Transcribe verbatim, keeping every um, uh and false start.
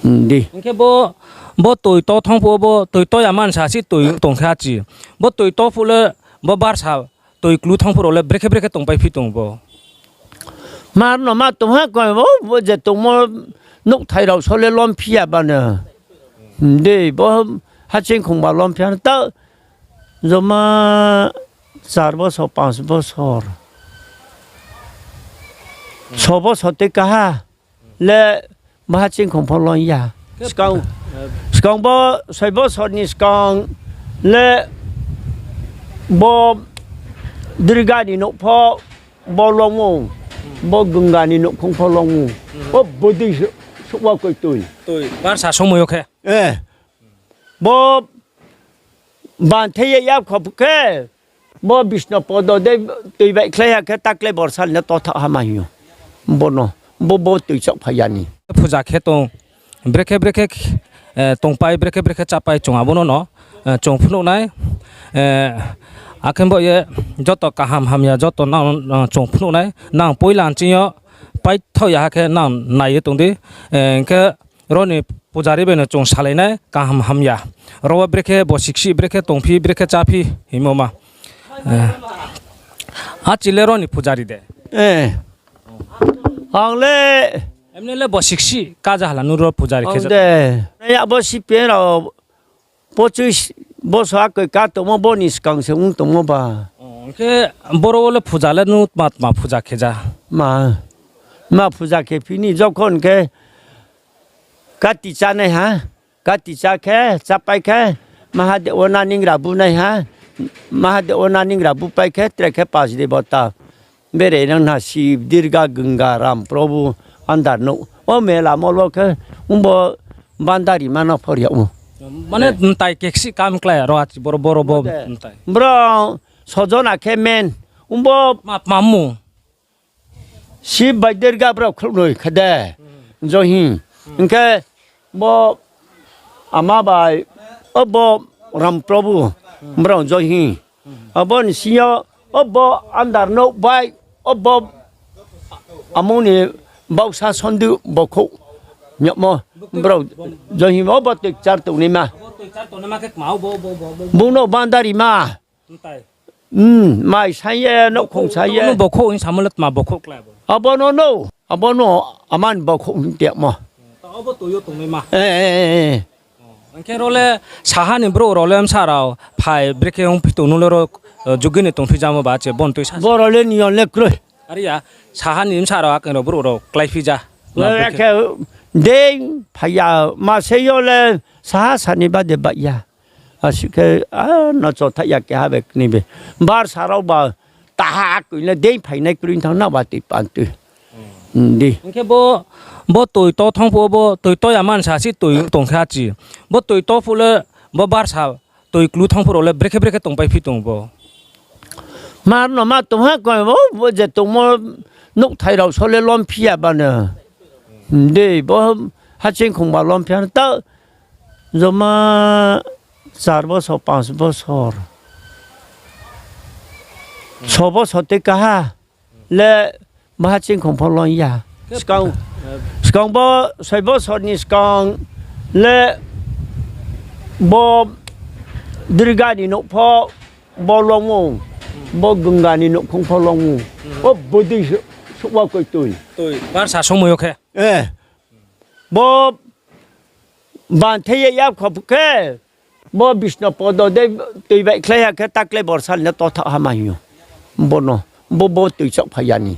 Di. Hing khe bo, bo toi to thanng phuh wo bo toi to ya mansa si toi tong khe achi. Bo toi to phuh le bo barsa toi klu thanng phuh rao le brekhe brekhe tongpai phi tong bo. Mar no ma tong ha koi bo, bo je tongmo nouhthai rao so le lomphi ya ba no. Di, bo haching khongba lomphi ya ta joma char bosor, panch bosor, so bosor tei kaha le bo haching khong pho lon ya. Skang, skang bo soi bosor ni skang le bo Durga ni nouh pho bo long ou, bo Gunga ni nouhkhong pho long ou. Bo bodei souh wa koi toi. Toi, barsa somoi yo khe. Bo banthei ye ya kho khe, bo Bisnu podo de toi baihkhlai ha khe takle borsa le tothaoh ha ma hing ou. Bo no, bo, bo toi chaohphai ya ni. Phuja khe tong, brekhe brekhe, eh, tongpai, brekhe brekhe chápai chung abo no no, eh, chung phnuh nai, eh, akhe bo ye joto kaham hamya joto nang, eh, chung phnuh nai, nang poila nching yo paithaoh ya ha khe nang nai ye tong di, eh, hing khe ro ni pujari bai no chung salai nai kaham hamya. Ro wo brekhe bo siksih, brekhe tongphi, brekhe cháphi hingmo ma. Eh. Achi le ro ni pujari de. Eh. Ang le. Emne le bo siksih kaja hala nung ro pujari khe ja de. Nai abo sipi rao pochis bosor akoi ka tongmo bo ni skang se ong tongmo ba. O, hing khe boro wo le phuja le nung tma tma phuja khe ja? Ma, ma phuja khe phi ni jokhon khe kati chánai ha, kati chá khe, chápai khe, Mahadev wo naning rabu nai ha, Mahadev wo naning rabu pai khe, tre khe pas debota. Bere nang na Shiv, Durga, Gunga, Ram, Prabhu, andar nouh. O mela mol wo khe, ongbo bandari ma no phor yag ou. Mane mtai keksi kam klái ro achi boro, boro bo mtai. Bro, sojona khe men, ongbo ma, ma mung. Shiv bai Durga brao khrouhnoi khe de, johi. Hing khe bo ama bai, obo Ram Prabhu, brao johi. Abo ni sing yo, obo andar nouh bai, obo amung ni bausa sondu bokhouh yagmo, brao johi obo toi kchar tongnaima. Bung no bandari ma. Mai saing ye, nouhkhong saing ye. Bokhouh hing samo le tma bokhouh klái bo? Abo no no, abo no ama ni bokhouh hing tiamo. Hing khe ro le saha ni brouh rao le bsa rao phai brekhe ongphi tong nung le ro, jugi ni tongphi jamo ba che bon tui sa. Boro le niyon le kroi. Are ya, saha ni bsa rao akhe rao brouh rao kláiphi ja. Khe dei phai ya, ma se yo le saha sa ni bade bai ya. Asuh khe, a, no chothaih ya keha bai kni bai. Barsa rao ba taha akoi le dei phainai kroi thanng na ba toi pan tui. Di. Hing khe bo, bo toi to thanng phuh wo bo toi to ya mansa si toi tong khe achi. Bo toi to phuh le bo barsa toi klu thanng phuh rao le brekhe brekhe tongpai phi tong bo. Mar no ma tong ha koi bo, bo je tongmo nouhthai rao so le lomphi ya ba no. Di, bo haching khongba lomphi ya ta joma char bosor, panch bosor, so bosor tei kaha le bo haching khong pho lon ya. Skang, skang bo soi bosor ni skang le bo Durga ni nouh pho bo long ou, bo Gunga ni nouhkhong pho long ou. O bodei souh wa koi toi. Toi, barsa somoi yo khe. Bo banthei ye ya kho khe, bo Bisnu podo de toi baihkhlai ha khe takle borsa le tothaoh ha ma hing ou. Bo no, bo, bo toi chaohphai ya ni.